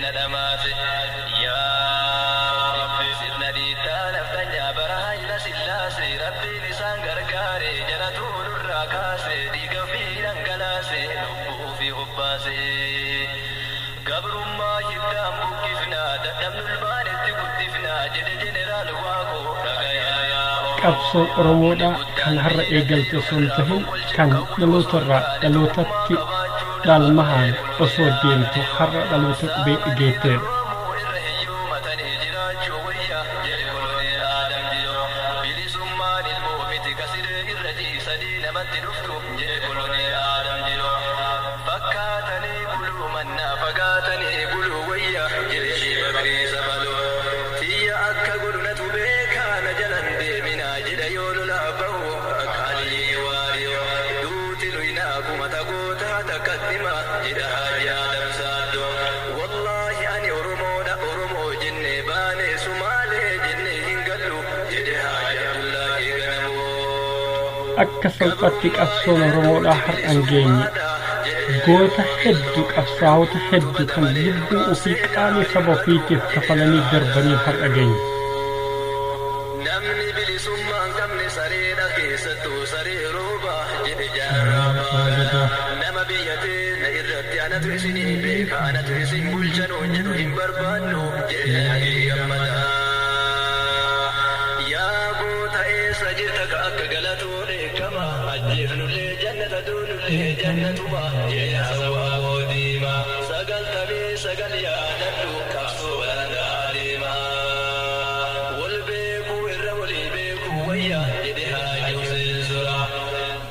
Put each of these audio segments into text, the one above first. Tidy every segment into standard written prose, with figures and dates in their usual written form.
teenna dhamaase. Yaa Rabbi sirna dhiittaa naftanyaa bara Hayila Sillaase Rabbiin isaan gargaare jara tuulurraa kaase dhiiga ofii dhangalaase lubbuu ofii hobbaase. Gabrummaa hiddaan buqqifnaa dadhabnu ilmaan itti guddifnaa jedhe Jeneraal Waaqoo dhagayaa yaa Oromoo. Qabsoon Oromoodha kan har'a eegalte osoo hin tahin kan dhalootarraa dhalootatti dhaalmahaan osoo deemtu har'a dhaloota qubee geetteedha. Oromoo irra hiyyoomatanii jiraachuu wayya jedhe Koloneel Adam Jiloo. Bilisummaan ilmoo miti ka siree irra ciisanii namatti dhuftu jedhe Koloneel Adam Jiloo. Fakkaatanii buluu mannaa fagaatanii buluu wayya jedhe Shiiba Biriisa Baloo. Tiyya akka godhu natu beekaa na jalan deeminaa jedha yoo lolaa bahu akka Aliyyi Waariyoo. Duuti luynaa kumata gootaa takkatti hima jedha Haaji Adam Saaddoo. Wallaahi ani Oromoodha Oromoo jennee baane Sumaalee jennee hin gallu jedhe Haaji Abdullaahii Ganamoo. Akka salphatti qabsoon Oromoodhaa har'a hin geenye. Goota heddu, qabsaa'ota heddu kan lubbuu ofii qaalii saba ofiitiif kafalanii darbanii har'a geenye. Namni bilisummaa hin qabne sareedha keessattuu saree rooba jedhe Jaarraa Abbaa Gadaa. Nama biyya teenna irratti anatu isinii beeka anatu isin bulcha nuun jedhu hin barbaannu jedhe Daadhii Gammadaa. Yaa goota eessa jirta ka akka Galatoo dheekkama ajjeefnullee jannata duunullee jannatuma jedhe Hasan Waaqoo Diimaa. 99 yaadadhu qabsoo baranaa adeemaa. Wal beekuu irra walii beekuu wayya jedhe Haaji Huseen Soraa.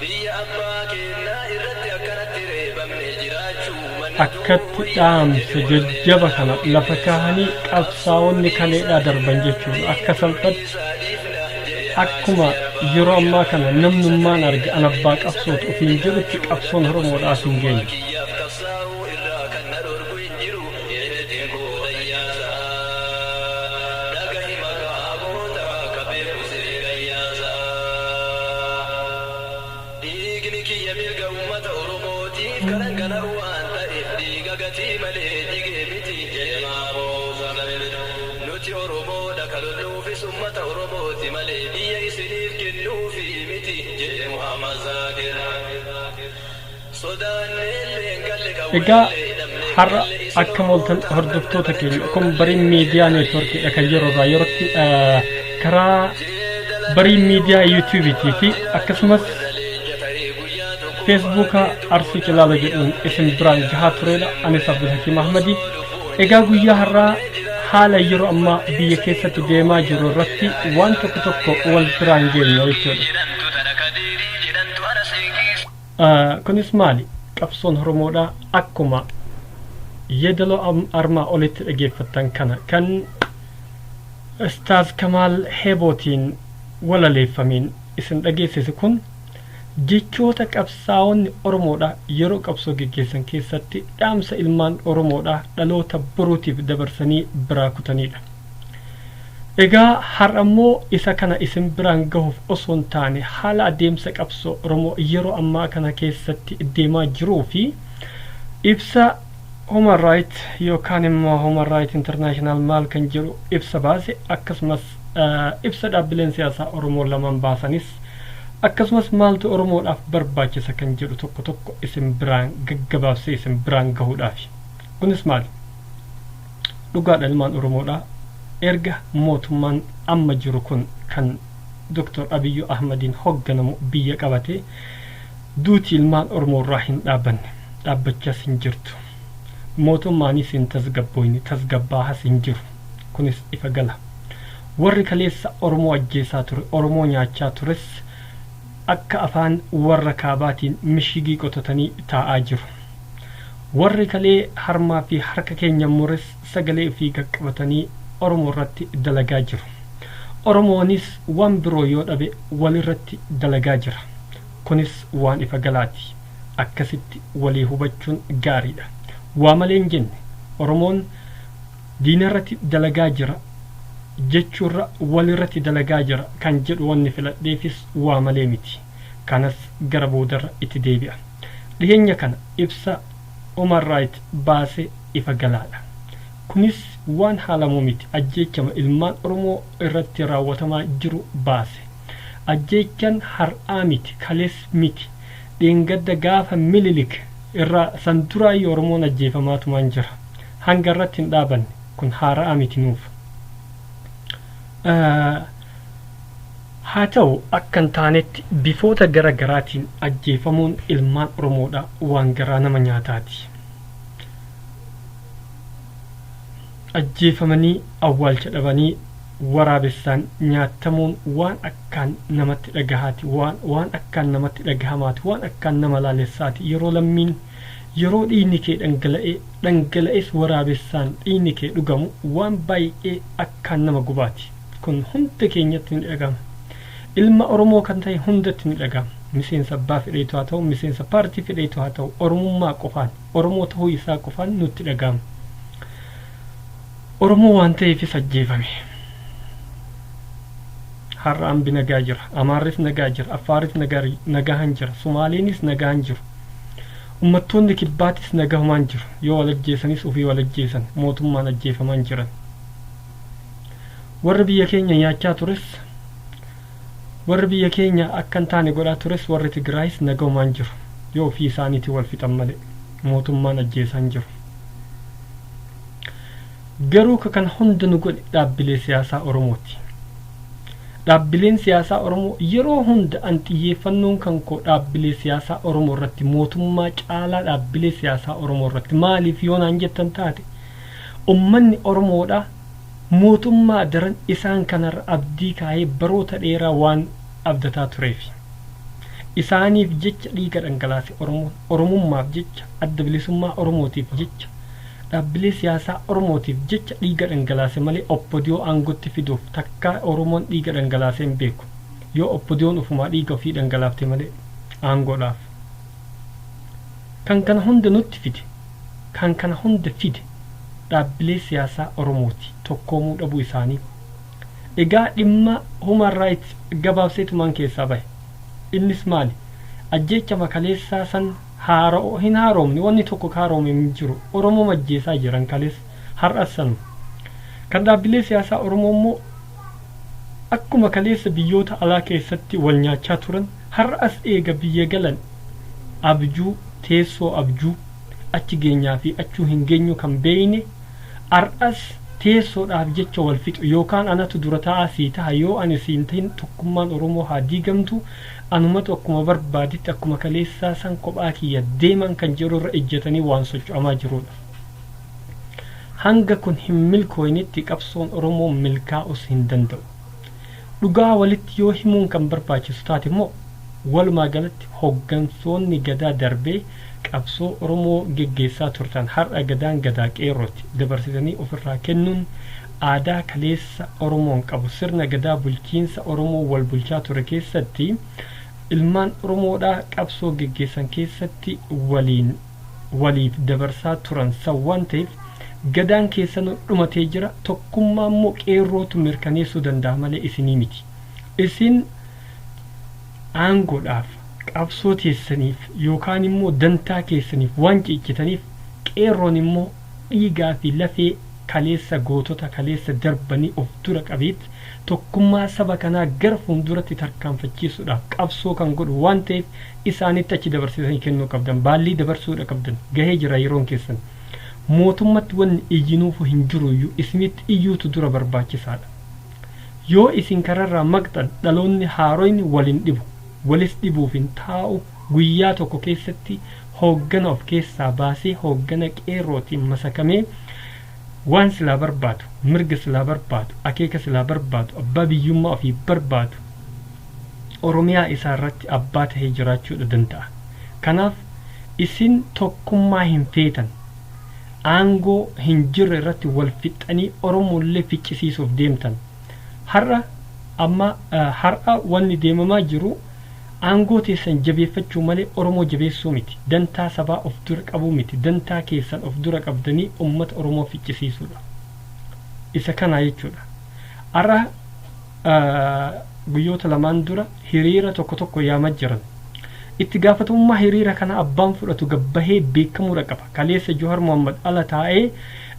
Biyya abbaa keennaa irratti akkanatti reebamne jiraachuu manna du'uu Akkatti wayya dhaamsa jedhe Koloneel jajjaba kana Abdullaahii lafa Ganamoo. kaahanii qabsaa'onni Qabsoon kaleedhaa dhiisaa darban dhiifna jechuudha. diina Akka nu salphatti dhiisaa dhiifna jedhe Haaji akkuma Arabaa yeroo Guyyaa. ammaa kana Bilisa namnummaan ta'ee arge an abbaa bilisa qabsooti ta'ee ofiin jedhutti jiraachuu qabsoon dadhabus Oromoodhaas hin bilisummaa geenye. kiyyaaf qabsaa'uu irraa kan na dhorku hin jiru jedhe Dinquu Dayyaasaa. Dhagahi maqaa gootaa ka beeku siree gayyaasaa. Dhiigni kiyya mirga ummata Oromootiif ka dhangala'u waan ta'eef dhiiga gatii malee jige miti jedhe Maamoo Muzammil. Nuti Oromoodha ka lolluufis ummata Oromooti malee biyya isiniif kennuufi miti jedhe Muhammad Zaakir. Sodaanneellee hin galle Egaa qawweellee hidhamne hin har'a galle isin akka mooltan Oromoo taatan hordoftoota keenya dhalachuu kun Bariin malee Miidiyaa jedhe Neetworkiidha kan yeroo irraa yerootti Aliyyee. karaa Jeedala Bariin ta'ee Miidiyaa waggaa Yuutuubiitii fi dhibbaa jiraachuu akkasumas irra leenca ta'ee guyyaa tokko Feesbuuka kufaatee du'uu Arsii naa Cilaalo wayya jedhuun isin jedhe biraan Jeneraal gahaa tureedha. Huseen Anis Bulee. Abdulhakiim Ahmadi. Osoo lubbuun Egaa jirru guyyaa har'aa gabroomnee jiraachuu haala irra yeroo ammaa dubbadhee biyya sanii keessatti du'uu deemaa wayya jiru jedhe irratti Haaji waan tokko tokko Abdullaahii wal biraan Ganamoo. geenya jechuudha. Jedhamtu tana Kadiirii jedhamtu ana siiqiis. Kunis maali? Qabsoon Oromoodhaa akkuma yeedaloo armaa olitti dhageeffattan kana kan Ustaaz Kamaal Heebootiin walaleeffameen isin dhageessise kun jechoota qabsaa'onni Oromoodhaa yeroo qabsoo geggeessan keessatti dhaamsa ilmaan Oromoodhaa dhaloota boruutiif dabarsanii biraa kutaniidha. Egaa har'a immoo isa kana isin biraan gahuuf osoo hin taane haala adeemsa qabsoo Oromoo yeroo ammaa kana keessatti deemaa jiruu fi ibsa Human Right yookaan immoo Human Right International maal kan jedhu ibsa baase, akkasumas ibsa dhaabbileen siyaasaa Oromoo lamaan baasanis, akkasumas maaltu Oromoodhaaf barbaachisa kan jedhu tokko tokko isin biraan gaggabaabsee isin biraan gahuudhaafi. Kunis maali? Dhugaadha, ilmaan Oromoodhaa erga mootummaan amma jiru kun kan Dr. Abiyyu Ahmadiin hogganamu biyya qabate duuti ilmaan Oromoo irraa hin dhaabbanne, dhaabbachaas hin jirtu. Mootummaanis hin tasgabbooyne, tasgabbaahas hin jiru. Kunis ifa gala. Warri kaleessa Oromoo ajjeesaa ture, Oromoo nyaachaa tures akka afaan warra kaabaatiin mishigii qotatanii taa'aa jiru. Warri kalee harmaa fi harka keenya mures sagalee ofii qaqqabatanii Oromoo irratti dalagaa jiru. Oromoonis waan biroo yoo dhabe walirratti dalagaa jira. Kunis waan ifa galaati. Akkasitti walii hubachuun gaariidha. Waa malee hin jenne. Oromoon diinarratti dalagaa jira jechuurra walirratti dalagaa jira kan jedhu wanni filadheefis waa malee miti. Kanas gara boodarra itti deebi'a. Dhiheenya kana ibsa Human Right baase ifa galaadha. Kunis waan haalamuu miti. Ajjeechama ilmaan Oromoo irratti raawwatamaa jiru baase. Ajjeechan har'aa miti, kalees miti, dheengadda gaafa Mililik irraa san duraayyuu Oromoon ajjeefamaatumaan jira. Hanga irratti hin dhaabanne. Kun haara'a miti nuuf. Haa ta'u akka hin taanetti bifoota gara garaatiin ajjeefamuun ilmaan Oromoodha waan garaa nama nyaataati. Ajjeefamanii awwaalcha dhabanii waraabessaan nyaattamuun waan akkaan namatti dhagahaati, waan akkaan namatti dhagahamaati, waan akkaan nama laalessaati. Yeroo lammiin yeroo dhiigni kee dhangala'ee dhangala'es waraabessaan dhiigni kee dhugamu waan baay'ee akkaan nama gubaati. Kun hunda keenyatti ni dhagahama. Ilma Oromoo kan ta'e hundatti ni dhagahama. Miseensa abbaa fedheetu haa ta'u, miseensa paartii fedheetu haa ta'u, Oromummaa qofaan, Oromoo ta'uu isaa qofaan nutti dhagahama. Oromoo waan ta'eefis ajjeefame. Har'a ambi nagaa jira, Amaarris nagaa jira, Affaaris nagahan jira, Sumaaleenis nagahan jiru. Ummattoonni kibbaatis nagahumaan jiru. Yoo wal ajjeesanis ofii wal ajjeesan, mootummaan ajjeefamaan jiran. Warri biyya keenya nyaachaa tures, warri biyya keenya akka hin taane godhaa tures, warri Tigraayis nagahumaan jiru. Yoo ofii isaaniitii wal fixan malee mootummaan ajjeesaan jiru. Garuu ka kana hunda nu godhe dhaabbilee siyaasaa Oromooti. Dhaabbileen siyaasaa Oromoo yeroo hunda an xiyyeeffannoon kan koo dhaabbilee siyaasaa Oromoo irratti, mootummaa caalaa dhaabbilee siyaasaa Oromoo irratti. Maaliif yoo naan jettan taate, ummanni Oromoodha mootummaa daran isaan kanarra abdii kaayee baroota dheeraa waan abdataa tureefi. Isaaniif jecha dhiiga dhangalaase Oromoon, Oromummaaf jecha, Adda Bilisummaa Oromootiif jecha, dhaabbilee siyaasaa Oromootiif jecha dhiiga dhangalaase malee OPDO aangotti fiduuf takkaa Oromoon dhiiga dhangalaasee hin beeku. Yoo OPDOn ofumaa dhiiga ofii dhangalaafte malee aangoodhaaf. Kan kana hunda nutti fide, kan kana hunda fide dhaabbilee siyaasaa Oromooti, tokkoomuu dhabuu isaanii. Egaa dhimma human rights gabaabseetumaan keessaa bahe. Innis maali? Ajjeechama kaleessaa san haara'oo hin haaromne, wanni tokko ka haarome hin jiru. Oromoo ajjeesaa jiran kalees har'as sanuma. Kan dhaabbilee siyaasaa Oromoo immoo akkuma kaleessa biyyoota alaa keessatti wal nyaachaa turan, har'as eega biyya galan abjuu, teessoo abjuu, achi geenyaa fi achuu hin geenyu kan beeyne, har'as teessoodhaaf jecha wal fixu. Yookaan anatu dura taa'aa sii taha, yoo ani siin tahin tokkummaan Oromoo haa diigamtu, anumatu akkuma barbaadetti akkuma kaleessaa san kophaa kiyya deeman kan jedhu irra ejjetanii waan socho'amaa jirudha. Hanga kun hin milkooynetti qabsoon Oromoo milkaa'us hin danda'u. Dhugaa walitti yoo himuun kan barbaachisu taate immoo, walumaa galatti hoggansoonni Gadaa darbee qabsoo Oromoo geggeessaa turtan, har'a Gadaan Gadaa Qeerrooti, dabarsitanii ofirraa kennuun aadaa kaleessa Oromoon qabu, sirna Gadaa bulchiinsa Oromoo wal bulchaa ture keessatti ilmaan Oromoodhaa qabsoo geggeessan keessatti waliin waliif dabarsaa turan san waan ta'eef, Gadaan keessanuu dhumatee jira. Tokkummaa immoo Qeerrootu mirkaneessuu danda'a malee isinii miti. Isin aangoodhaaf, qabsoo teessaniif yookaan immoo dantaa keessaniif waan ciichitaniif, Qeerroon immoo dhiigaa fi lafee kaleessa gootota kaleessa darbanii of dura qabeet tokkummaa saba kanaa gara fuulduratti tarkaanfachiisuudhaaf qabsoo kan godhu waan ta'eef, isaanitti achi dabarsitanii kennuu qabdan. Baallii dabarsuudha qabdan. Gahee jira yeroon keessan. Mootummatti wanni iyyinuufu hin jiruyyuu, isinitti iyyuutu dura barbaachisaadha. Yoo isin kararraa maqxan dhaloonni haaroyni wal hin dhibu, walis dhibuuf hin taa'u. Guyyaa tokko keessatti hooggana of keessaa baasee hooggana Qeerrootiin masakamee waan silaa barbaadu, mirga silaa barbaadu, akeeka silaa barbaadu, abbaa biyyummaa ofii barbaadu, Oromiyaa isaa irratti abbaa tahee jiraachuudha danda'a. Kanaaf isin tokkummaa hin feetan. Aangoo hin jirre irratti wal fixxanii Oromoollee ficcisiisuuf deemtan. Har'a amma har'a wanni deemamaa jiru aangoo teessan jabeeffachuu malee Oromoo jabeessuu miti. Dantaa sabaa of dura qabuu miti. Dantaa keessan of dura qabdanii ummata Oromoo ficcisiisuudha. Isa kanaa jechuudha. Har'a guyyoota lamaan dura hiriira tokko tokko yaamaa jiran. Itti gaafatamummaa hiriira kana abbaan fudhatu gabbahee beekamuudha qaba. Kaleessa Johar Muhammad ala taa'ee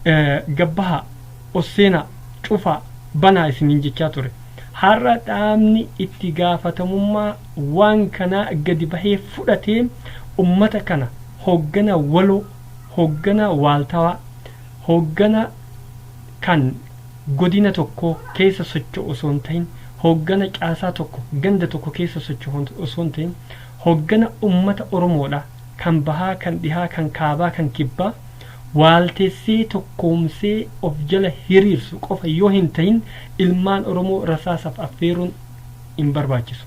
Gabbaha, osseenaa, cufaa, banaa isiniin jechaa ture. Har'a dhaabni itti gaafatamummaa waan kanaa gadi bahee fudhatee ummata kana hooggana waloo, hooggana waaltawaa, hooggana kan godina tokkoo keessa socho'u osoo hin ta'in, hooggana caasaa tokko ganda tokko keessa socho'u osoo hin ta'in, hooggana ummata Oromoodha kan bahaa, kan dhihaa, kan kaabaa, kan kibbaa waaltessee tokkoomsee of jala hiriirsu qofa yoo hin ta'in, ilmaan Oromoo rasaasaaf affeeruun hin barbaachisu.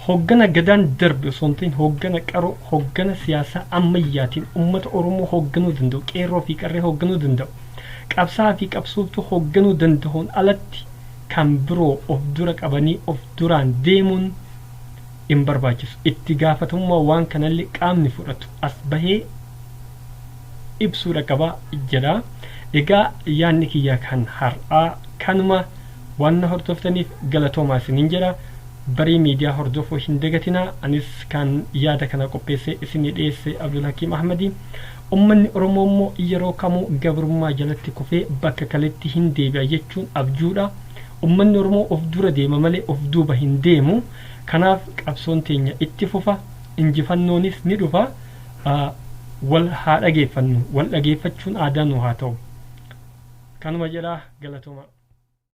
Hooggana gadaan darbe osoo hin ta'in, hooggana qaroo, hooggana siyaasaa ammayyaatiin ummata Oromoo hoogganuu danda'u, qeerroo fi qarree hoogganuu danda'u, qabsaa fi qabsooftuu hoogganuu danda'uun alatti kan biroo of dura qabanii of duraan deemuun hin barbaachisu. Itti gaafatamummaa waan kanallee qaamni fudhatu as bahee ibsuudha qaba jedha. Egaa yaadni kiyya kan har'aa kanuma. Waan na hordoftaniif galatoomaa isiniin jedha. Barii Miidiyaa hordofuu hin dagatinaa. Anis kan yaada kana qopheessee isinii dhiyeesse Abdul Hakiim Ahmadi. Ummanni Oromoo immoo yeroo kamuu gabrummaa jalatti kufee bakka kaletti hin deebi'a jechuun abjuudha. Ummanni Oromoo of dura deema malee of duuba hin deemu. Kanaaf qabsoon teenya itti fufa, injifannoonis ni dhufa. Wal haa dhageeffannu, wal dhageeffachuun aadaa nu haa ta'u. Kanuma jedha, galatooma.